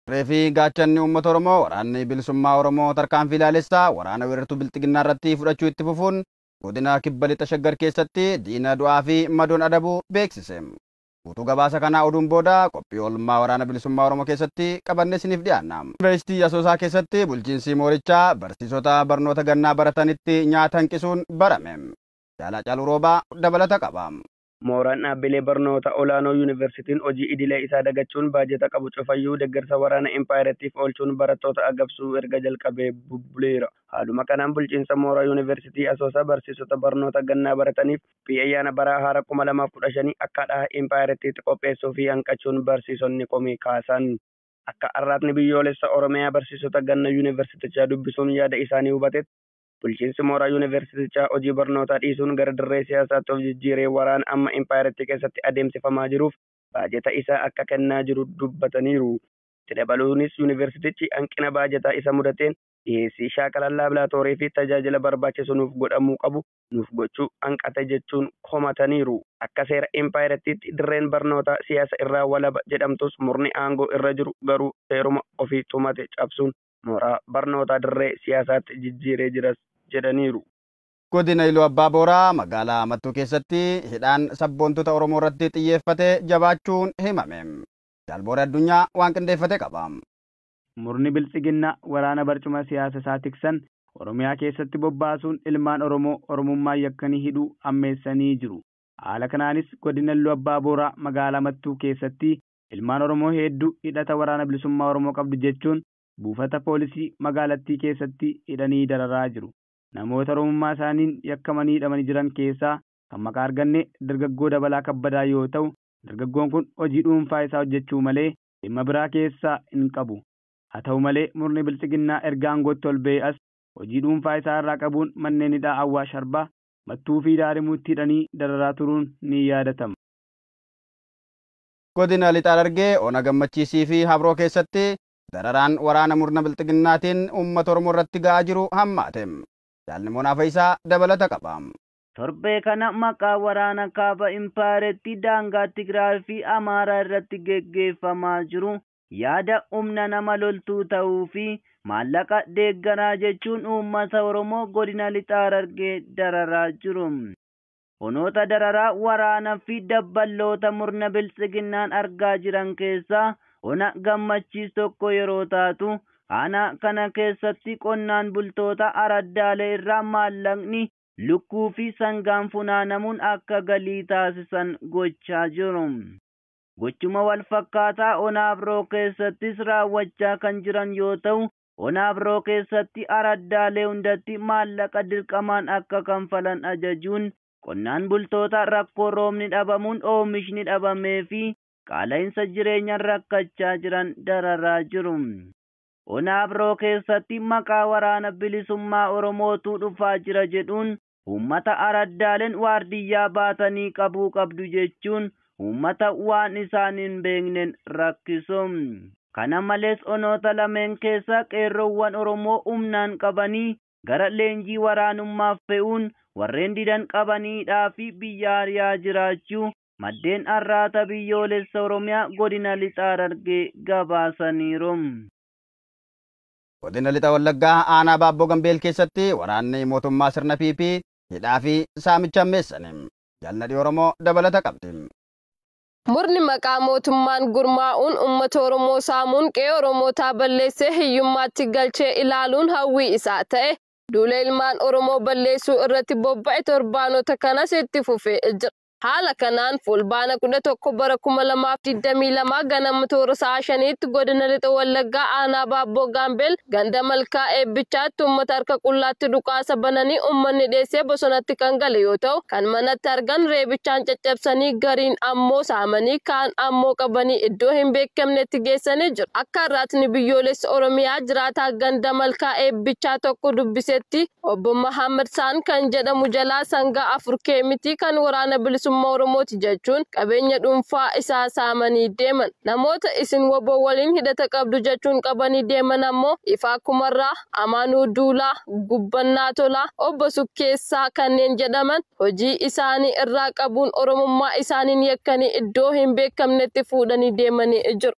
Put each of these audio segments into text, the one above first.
Irree fi gaachanni uummata Oromoo waraanni bilisummaa Oromoo tarkaanfii ilaalessaa waraana weerartuu bilxiginnaa irratti fudhachuu itti fufuun godina kibba lixa Shaggar keessatti diina du'aa fi madoon adabuu beeksise. Guutuu gabaasa kanaa oduun booda qophii oolmaa waraana bilisummaa Oromoo keessatti qabannee isiniif dhiyaanna. Yuunivarsiitii Asoosaa keessatti bulchiinsi moorichaa barsiisota barnoota gannaa baratanitti nyaata hanqisuun barame. Jaalaa Caaluu Roobaa dabalata qaba. Mooraan dhaabbilee barnoota olaanoo yuunivarsiitiin hojii idilee isaa dagachuun baajata qabu cufayyuu deeggarsa waraana impaayiratiif oolchuun barattoota agabsuu erga jalqabee bubbuleera. Haaluma kanaan bulchiinsa mooraa yuunivarsiitii Asoosaa barsiisota barnoota gannaa barataniif qophii ayyaana bara haaraa 2015 akka dhaha impaayiratiitti qopheessuu fi hanqachuun barsiisonni komii kaasan. Akka arraatni biyyoolessa Oromiyaa barsiisota ganna yuunivarsiitichaa dubbisuun yaada isaanii hubatetti bulchiinsi mooraa yuunivarsiitichaa hojii barnootaa dhiisuun gara dirree siyaasaatti of jijjiiree waraana amma impaayirtii keessatti adeemsifamaa jiruuf baajata isaa akka kennaa jiru dubbataniiru. Itti dabaluunis yuunivarsiitichi hanqina baajataa isa mudateen dhiyeessii shaakala laaboraatoorii fi tajaajila barbaachisu nuuf godhamuu qabu nuuf gochuu hanqate jechuun komataniiru. Akka seera impaayirtiitti dirreen barnootaa siyaasa irraa walaba jedhamtus murni aangoo irra jiru garuu seeruma ofii tumate cabsuun mooraa barnootaa dirree siyaasaatti jijjiiree jiras jedhaniiru. Godina Iluu Abbaa Booraa magaalaa Mattuu keessatti hidhaan sabboontota Oromoo irratti xiyyeeffate jabaachuun himame. Jaalboora addunyaa waan qindeeffate qaba. Murni bilxiginnaa waraana barcuma siyaasa isaa tiksan Oromiyaa keessatti bobbaasuun ilmaan Oromoo Oromummaa yakkanii hidhuu ammeessanii jiru. Haala kanaanis godina Iluu Abbaa Booraa magaalaa Mattuu keessatti ilmaan Oromoo hedduu hidhata waraana bilisummaa Oromoo qabdu jechuun buufata poolisii magaalattii keessatti hidhanii dararaa jiru. Namoota Oromummaa isaaniin yakkamanii hidhamanii jiran keessaa kan maqaa arganne dargaggoo Dabalaa Kabbadaa yoo ta'u, dargaggoon kun hojii dhuunfaa isaa hojjechuu malee dhimma biraa keessaa hin qabu. Haa ta'u malee murni bilxiginnaa erga aangootti ol ba'ee as hojii dhuunfaa isaa irraa qabuun manneen hidhaa Awwaash Arbaa, Mattuu fi Daarimuutti hidhanii dararaa turuun ni yaadatama. Godina Lixaa Harargee Ona Gammachiisii fi Habroo keessatti dararaan waraana murna bilxiginnaatiin uummata Oromoo irratti ga'aa jiru hammaate. Jaalni Moonaa Fayisaa dabalata qaba. Torbee kana maqaa waraana kaaba impaayireetti daangaa Tigraay fi Amaaraa irratti geggeeffamaa jiru yaada humna nama loltuu ta'uu fi maallaqa deeggaraa jechuun uummata Oromoo godina Lixaa Harargee dararaa jiru. Honoota dararaa waraanaa fi dabballoota murna bilxiginnaan argaa jiran keessaa ona Gammachiis tokko yeroo taatu, aanaa kana keessatti qonnaan bultoota araddaalee irraa maallaqni lukkuu fi sangaan funaanamuun akka galii taasisan gochaa jiru. Gochuma wal fakkaataa ona Abroo keessattis raawwachaa kan jiran yoo ta'u, ona Abroo keessatti araddaalee hundatti maallaqa dirqamaan akka kanfalan ajajuun qonnaan bultoota rakkoo roobni dhabamuun oomishni dhabamee fi qaala'insa jireenyaan rakkachaa jiran dararaa jiru. Ona Abroo keessatti maqaa waraana bilisummaa Oromootu dhufaa jira jedhuun uummata araddaaleen waardiyyaa baatanii qabuu qabdu jechuun uummata waan isaan hin beekneen rakkisu. Kana malees onoota lameen keessa qeerroowwan Oromoo humnaan qabanii gara leenjii waraanummaaf fe'uun warreen didan qabaniidhaa fi biyya ari'aa jiraachuu maddeen arraata biyyoolessa Oromiyaa godina Lixaa Harargee gabaasaniiru. Godina Lixa Wallaggaa aanaa Baabboo Gambeel keessatti waraanni mootummaa sirna PP hidhaa fi saamicha hammeessani. Jaalladhi Oromoo dabalata qabdi. Murni maqaa mootummaan gurmaa'uun uummata Oromoo saamuun qe'ee Oromootaa balleessee hiyyummaatti galchee ilaaluun hawwii isaa ta'e duula ilmaan Oromoo balleessuu irratti bobba'e torbaanota kanas itti fufee jira. Haala kanaan fulbaana 11 bara 2022 ganama toora sa'a 5tti godina Lixa Wallaggaa aanaa Baabboo Gaambeel ganda Malkaa Eebbichaatti uummata harka qullaatti dhukaasa bananii uummanni dheessee bosonatti kan gale yoo ta'u, kan manatti argan reebichaan caccabsanii gariin ammoo saamanii kaan ammoo qabanii iddoo hin beekamnetti geessanii jiru. Akka arraatni biyyoolessa Oromiyaa jiraataa ganda Malkaa Eebbichaa tokko dubbisetti obbo Mahammad Saan kan jedhamu jalaa sangaa 4 keemitii kan waraana bilisummaa Oromooti jechuun qabeenya dhuunfaa isaa saamanii deeman. Namoota isin woboo waliin hidhata qabdu jechuun qabanii deeman ammoo Ifaa Kumarraa, Amaanuu Duulaa, Gubbannaa Tolaa, Obbo Sukkeessaa kanneen jedhaman hojii isaanii irraa qabuun Oromummaa isaaniin yakkanii iddoo hin beekamnetti fuudhanii deemanii jiru.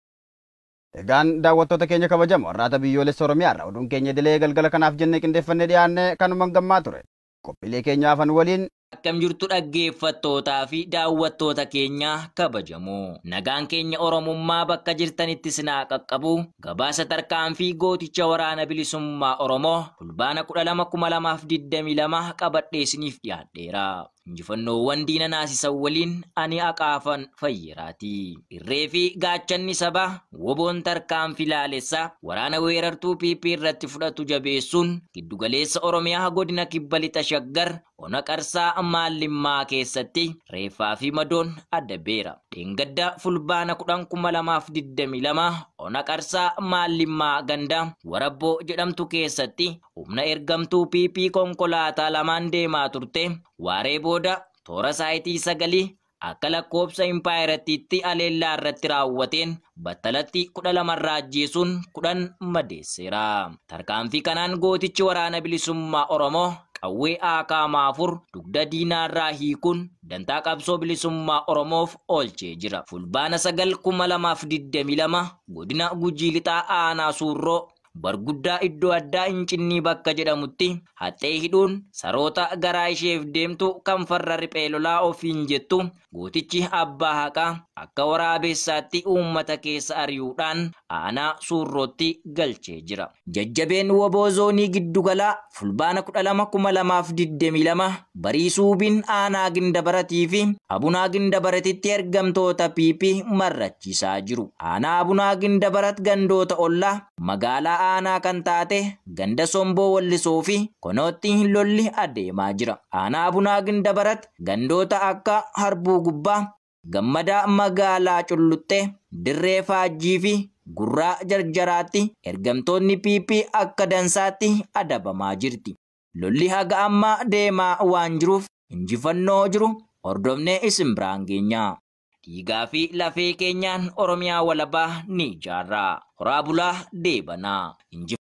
Egaan daawwattoota keenya kabajamoo Arraata Biyyoolessa Oromiyaa irraa oduun keenya idilee galgala kanaaf jennee qindeeffannee dhiyaanne kanumaan gammaa ture. Qophiilee keenya hafan waliin Akkam jirtu dhaggeeffattootaa fi daawwattoota keenya kabajamoo. Nagaan keenya Oromummaa bakka jirtanitti sinaa qaqqabu. Gabaasa tarkaanfii gooticha waraana bilisummaa Oromoo Fulbaana 12,2022 qabadhee isiniif dhiyaadheera. Injifannoowwan diina naasisan waliin ani Aqaafan Fayyiraati. Irree fi gaachanni sabaa woboon tarkaanfii laalessaa waraana weerartuu PP irratti fudhatu jabeessuun giddugaleessa Oromiyaa godina Kibba Lixa Shaggar ona Qarsaa Maallimmaa keessatti reeffaa fi madoon addabeera. Dheengadda Fulbaana 10,2022 ona Qarsaa Maallimmaa ganda Warabboo jedhamtu keessatti humna ergamtuu PP konkolaataa lamaan deemaa turte waaree booda toora saayitii 9 akka lakkoobsa impaayiratiitti aleellaa irratti raawwateen battalatti 12 irraa ajjeesuun 10 madeesseera. Tarkaanfii kanaan gootichi waraana bilisummaa Oromoo qawwee AKM 4 dugda diinaa irraa hiikuun dantaa qabsoo bilisummaa Oromoof oolchee jira. Fulbaana 9,2022 godina Gujii Lixaa aanaa Suurroo barguddaa iddoo addaa Incinnii bakka jedhamutti haxxee hidhuun saroota garaa isheef deemtu kan farra riphee lolaa ofiin jettu gootichi abbaa haqaa akka waraabessaatti uummata keessa ari'uudhaan aanaa Suurrootti galchee jira. Jajjabeen woboo zoonii giddugalaa Fulbaana 12,2022 barii suubiin aanaa Gindabaratii fi Abunaa Gindabaratitti ergamtoota PP marrachiisaa jiru. Aanaa Abunaa Gindabarat gandoota ollaa magaalaa aanaa kan taate ganda Somboo Wallisoo fi Konootti lolli adeemaa jira. Aanaa Abunaa Gindabarat gandoota akka Harbuu Gubbaa, Gammadaa magaalaa Culluxxee, Dirree Faajjii fi Gurraa Jarjaraatti ergamtoonni PP akka dansaatti adabamaa jirti. Lolli haga ammaa deemaa waan jiruuf injifannoo jiru hordofnee isin biraan geenya. Dhiigaa fi lafee keenyaan Oromiyaa walabaa ni ijaarra. Horaa bulaa deebanaa.